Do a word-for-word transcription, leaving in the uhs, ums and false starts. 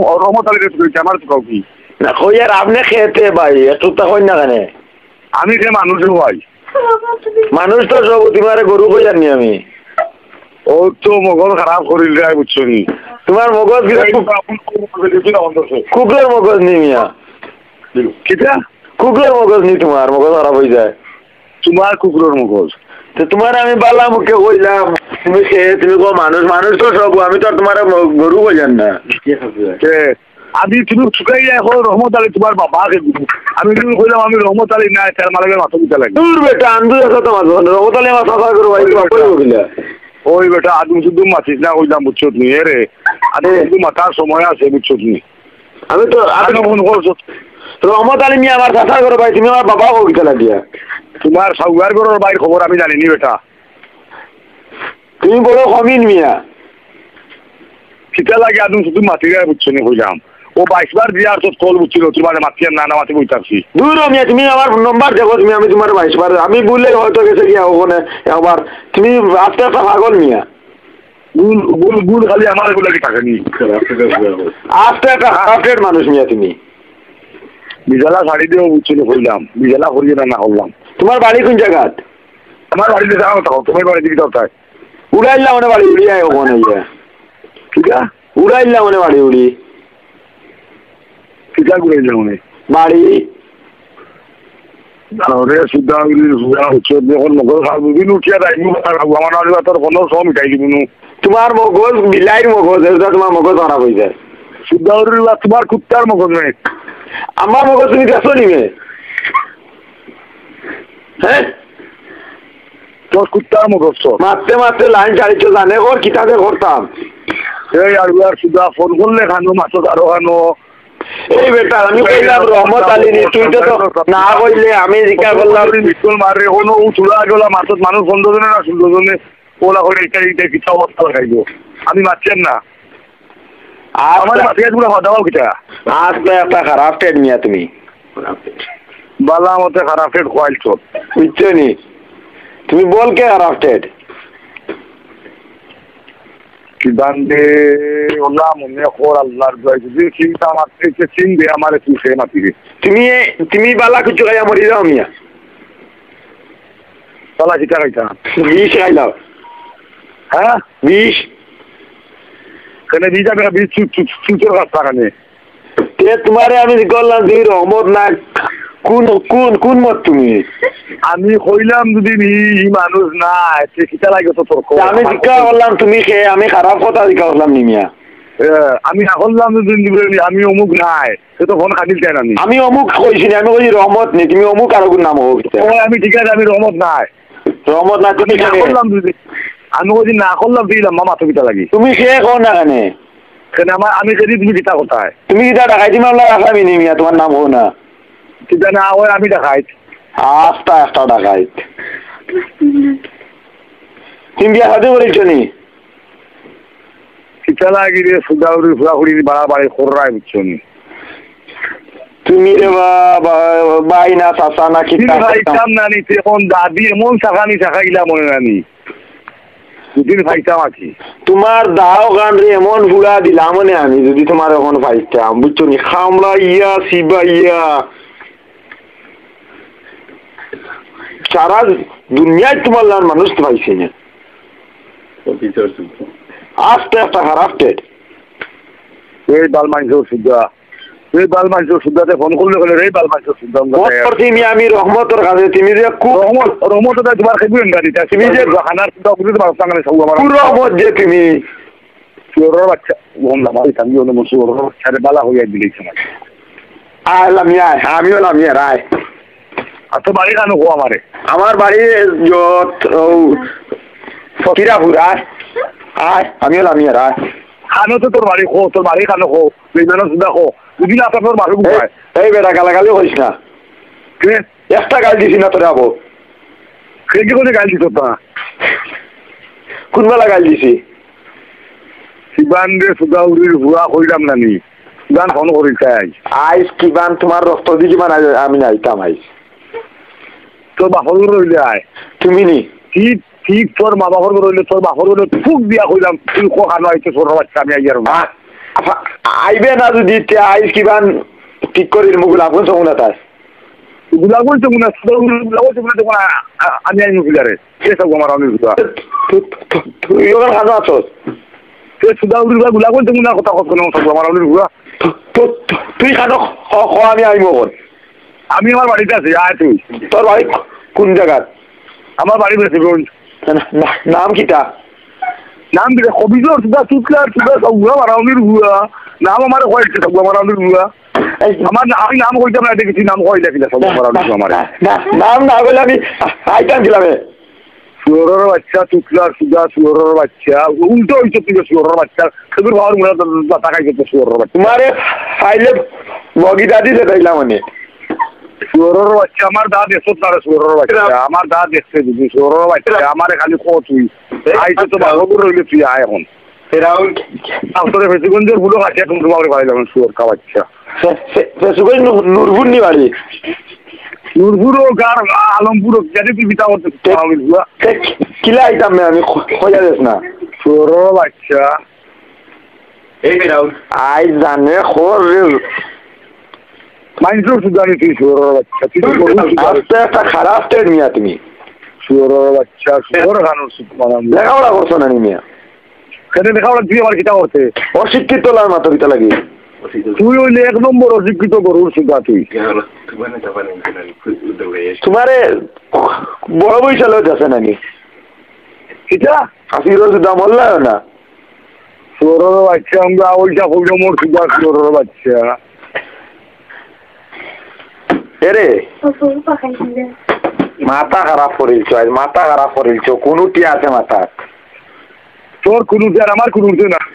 রহমত আলীরে তুকাইছি, আমারে তুকাও কি? না, কই আর আপনে কে তে ভাই, একটু তা কই না কেনে? আমি যে মানুষ ভাই। মানুষ তো সব, তুমারে গরু কইয়ার নি আমি। ও তো মগজ খারাপ করিল রে, বুঝছো নি? তুমার মগজ কিতা এই কুক-, বাবুল কবুল করে দিবি না, অন্ধ সে। কুকুরর মগজ নি মিয়া। কিতা? কুকুরর মগজ নি তুমার, মগজ খারাপ অই যায়। তুমার কুকুরর মগজ। তো তুমারে আমি বালা মুখে কইলাম, তুমি কে, তুমি কও মানুষ, মানুষ তো সব, আমি তো আর তুমারে ম-, গরু কইলাম না। কে? আমি তুমি চুকাই যায়, কও রহমত আলী তুমার বাবা আগে গুরু। আমি তুমি কইলাম আমি রহমত আলী না, তার মালকের মাথা দিতে লাগে। দূর বেটা, আন্দু এসে তো মাথা, রহমত আলী আমার চাচা করো ভাই, তুমার কই বকিলা? ওই বেটা, আদম শুধু মাতিস না, কইলাম বুঝছো তুমি, এ রে। আদম শুধু মাতার সময় আছে, বুঝছো তুমি? আমি তো, আমি আদম ফোন করছো। রহমত আলী মিয়া আমার চাচা করো ভাই, তুমি আমার বাবা কও কিতা লাগিয়া? তুমার সাউয়ার ঘরর ভাইর খবর আমি জানি নি বেটা। তুমি বড় কমিন মিয়া। কিতা লাগে আদম শুধু মাতি যায় বুঝছো নি কইলাম। ও বাইশ বার দিয়া আর তোর কল বুঝছিল, তুই মানে মাতি আর না, না মাতি বই থাকছি। দূর হ মিয়া, তুমি আমার নম্বর দেখো, তুমি আমি তুমার বাইশ বার, আমি ভুলে হয়তো গেছে গিয়া ওখানে একবার, তুমি আস্তে আস্তে পাগল মিয়া। ভুল, ভুল, ভুল খালি আমার এগুলা কি থাকে নি? আস্তে একটা হার্টেড মানুষ মিয়া তুমি। বিজালা শাড়ি দিও বুঝছো নি কইলাম, বিজালা করিয়ে না, না করলাম। তুমার বাড়ি কোন জাগাত? আমার বাড়িতে যাও তো, তুমার বাড়ি দিকে যাও তাই। উড়াইলা মানে বাড়ি উড়ি আয় ওখানে ইয়া। কিতা? উড়াইলা মানে বাড়ি উড়ি। কিতা উড়াইলা মানে? বাড়ি। আরে সুদা উড়ি, সুদা হচ্ছে, যখন মগজ খাবো, দিন উঠিয়া যাই, মুখ খারাপ, আমার নাহলে তোর কোনো সব মিটাই দিব নু। তুমার মগজ, বিলাইর মগজ, এটা তুমার মগজ খারাপ অই যায়। সুদা উড়ি, তুমার কুত্তার মগজ নেই। আমার মগজ তুমি দেখছো নিবে? হ্যাঁ? তোর কুত্তার মতো তোর। মারতে মারতে লাইন ছাড়িছ জানে কর কিতাবে করতাম। এই আর আর সুদা ফোন করলে খানো মাছ আরো খানো। এই বেটা, আমি কইলাম রহমত আলী নি, তুই তো, তো না কইলে আমি জিকা করলাম। মিস কল মারে, কোনো ও চুলা গেলা মাছত মানুষ পনেরো জনে না ষোলো জনে, ওলা করে এটা, এটা কিতা অবস্থা লাগাইবো। আমি মারছেন না। আচ্ছা। আমার মাথায় পুরো হদাও কিতা? আচ্ছা, একটা খারাপ টেট মিয়া তুমি। বালা মতে খারাপ টেট খোয়াইল তো। বুঝছো নি? তুমি বল কে খারাপ টেট? কি বান্দে, ওলা মনে কর আল্লাহর দোয়াই, যদি চিন্তা মারতে, সে চিন দে আমারে, তুই সে মাতিবে। তুমি, তুমি বালা কিছু খাইয়া মরি যাও মিয়া। বালা কিতা খাইতা? বিষ খাইলাও। হ্যাঁ? বিষ। কেনে বিষ আমি বিষ চু-, চু-, চুচোর গাছ লাগানে। তে তোমারে আমি করলাম যে রহমত না, কোন, কোন, কোন মত তুমি? আমি কইলাম যদি নি, ই মানুষ না, তে কিতা লাগে তো তর্ক? তে আমি জিজ্ঞাসা করলাম তুমি কে, আমি খারাপ কথা জিজ্ঞাসা করলাম নি মিয়া। এ, আমি না করলাম যদি নি, আমি অমুক নাই, সে তো ফোন খাটিল চাই না আমি। আমি অমুক কইছি না, আমি কইছি রহমত নি, তুমি অমুক আর অমুক নাম হোক। ও, আমি ঠিক আছে, আমি রহমত নাই। রহমত না, তুমি আমি না কেনে? করলাম যদি, আমি কইছি না করলাম, তুই লম্বা মাথা পিতা লাগি। তুমি সে কও না কেনে? কেনে আমার, আমি যদি তুমি কিতা কোথায়? তুমি কিতা ডাকাইতি মামলা রাখলাম নি মিয়া, তোমার নাম কও না। কিতা না, ওই আমি ডাকাইত। আস্তা একটা ডাকাইত। তুমি বিয়া শাদী করিছো নি? কিতা লাগি রে, সুদাউরি ফুরাফুরি বাড়াবাড়ি কররায়, বুঝছো নি? তুমি রে বা-, বা-, ভাই না, চাচা না, কি দিন তা খাইতাম না নি, তে এখন দাদি এমন চাকানি চাকাইলা মনে না নি। দুদিন খাইতাম আর কি। তোমার দাও গান রে এমন হুড়া দিলাম মনে আমি, যদি তোমার এখন পাইতাম, বুঝছো নি? খামড়াইয়া, সিবাইয়া। সারা দুনিয়ায় তোমার লান মানুষ তো পাইছি না। আস্তে একটা খারাপ টেট। এই বাল মাইনষর সুদা। এই বাল মাইনষর সুদাতে ফোন করলে বলে, "এই বাল মাইনষর সুদা।" ফোন করছি আমি, আমি রহমতর কাছে, তুমি যে খুব রহমত, রহমত ওটা তোমার খেয়ে গাড়ি, তা তুমি যে খানার সুদা বুঝে তোমার সঙ্গে সব আমার খুব রহমত যে তুমি। চোরর বাচ্চা, ও নামাজ আমি ওনে মনসুর ওর বাচ্চারে বালা হইয়া দিলেই সময়। আয় লামিয়া আয়, আমিও লামিয়া আয়। আর তোর বাড়ি কানো কো আমারে? আমার বাড়ি যত, ও, ফকিরাপুর, আয়। আয়, আমিও লামিয়া আয়। কানো তো তোর বাড়ি কো, তোর বাড়ি কানো কো, বেজানো সুদা কো। বুঝি না, আপনার বাসা এই, কোথায়? এই বেটা, গালাগালি করিস না। কে? একটা গাল দিছি না তোরে আবো। কে কি করে গাল দিত না? কোন বেলা গাল দিছি? কিবান রে সুদাউরির হুয়া কইলাম না নি। কিবান ফোন করি চাই। আইস কিবান তোমার রক্ত দি কিবান আই-, আমি নাইতাম আইস। তোর বাপর ঘর রইলে আয়। তুমি নি? কি, কি তোর মা বাপর ঘর রইলে, তোর বাপর ঘরে ফুক দিয়া কইলাম, তুই কো খানো আইতে ছোট বাচ্চা, আমি আইয়ার না। আ-, আফা-, আইবে না যদি, তে আইজ কিবান ঠিক করির মু গোলাপগঞ্জ সমুনা তার। গোলাপগঞ্জ সমুনা, গোলাপগঞ্জ সমুনা তখন আ-, আ-, আমি আইমু ফিলারে। কে সব আমার আমি ঘুরা। তু-, তু-, তুই ওখানে খানো আছস? তে সুদা উড়ি ঘুরা, গোলাপগঞ্জ সমুনা কথা কত কোনো সব আমার আমি ঘুরা। তু-, তু-, তু-, তুই খানো খ-, খ-, আমি আইমু এখন। আমি আমার বাড়িতে আছি, আয় তুই। তোর বাড়ি কোন জায়গাত? আমার বাড়ি বেসুগঞ্জ। না, না, নাম কিতা? নাম কিতা? কবিজর সুদা, তুতলার সুদা, সব ঘুরা মারাউনির ঘুরা। নাম আমার কয়েকটা সব ঘুরা মারাউনির ঘুরা। এই আমার না-, আমি নাম কইতাম না, দেখেছি নাম কইলে কিনা সব ঘুরা মারাউনির ঘুরা আমারে। না, না, নাম না কইলে আমি আ-, আইতাম কিলামে। শুয়োরর বাচ্চা, তুতলার সুদা, শুয়োরর বাচ্চা। উল্টো হইছে তুই শুয়োরর বাচ্চা। খেজুর খাওয়ার মনে হয় তোর মাথা খাইছে তো শুয়োরর বাচ্চা। তোমারে খাইলে বগি দাদি সেটাইলাম মানে। শুয়োরর বাচ্চা, আমার দা দেখছত না রে শুয়োরর বাচ্চা। আমার দা দেখছে যদি শুয়োরর বাচ্চা, আমারে খালি কও তুই। আইছে তো বাবা রইলে তুই আয় এখন। ফেরাউন। আসলে ফেসুগঞ্জের বুলো কাছে এখন তোমার বাড়ি যাবেন শুয়োর কা বাচ্চা। ফে-, ফে-, ফেসুগঞ্জ নূ-, নূরপুর নি বাড়ি? নূরপুর ও গার আলমপুর ও, জানি তুই বিতা করতে তে-, পারবি বুয়া। তে কিলা আইতাম না আমি, খ-, খোঁজা দেস না। শুয়োরর বাচ্চা। এই ফেরাউন। আই জানে খোর রে। মাইনষর সুদানি তুই শুয়োরর বাচ্চা, তুই তো গরুর সুদানি। আস্তে একটা খারাপ state মিয়া তুমি। শুয়োরর বাচ্চা, শুয়োর খানোর সুদ মারাম। লেখাপড়া করছো না নি মিয়া? কেনে লেখাপড়া তুই আমার কিতা করতে? অশিক্ষিত লার মাথা কিতা লাগে? তুই হইলে এক নম্বর অশিক্ষিত গরুর সুদা তুই। তোমারে বড় বৈশাল হয়ে যাচ্ছে না নি? কিতা? আসিরও সুদা মল্লায় না। শুয়োরর বাচ্চা, আমরা ওইটা কইলে মোর সুদা শুয়োরর বাচ্চা। এরে, মাথা খারাপ করিলছো আজ, মাথা খারাপ করিলছো, কোনোটি আছে মাথা? তোর কোনো আর আমার কোনো না।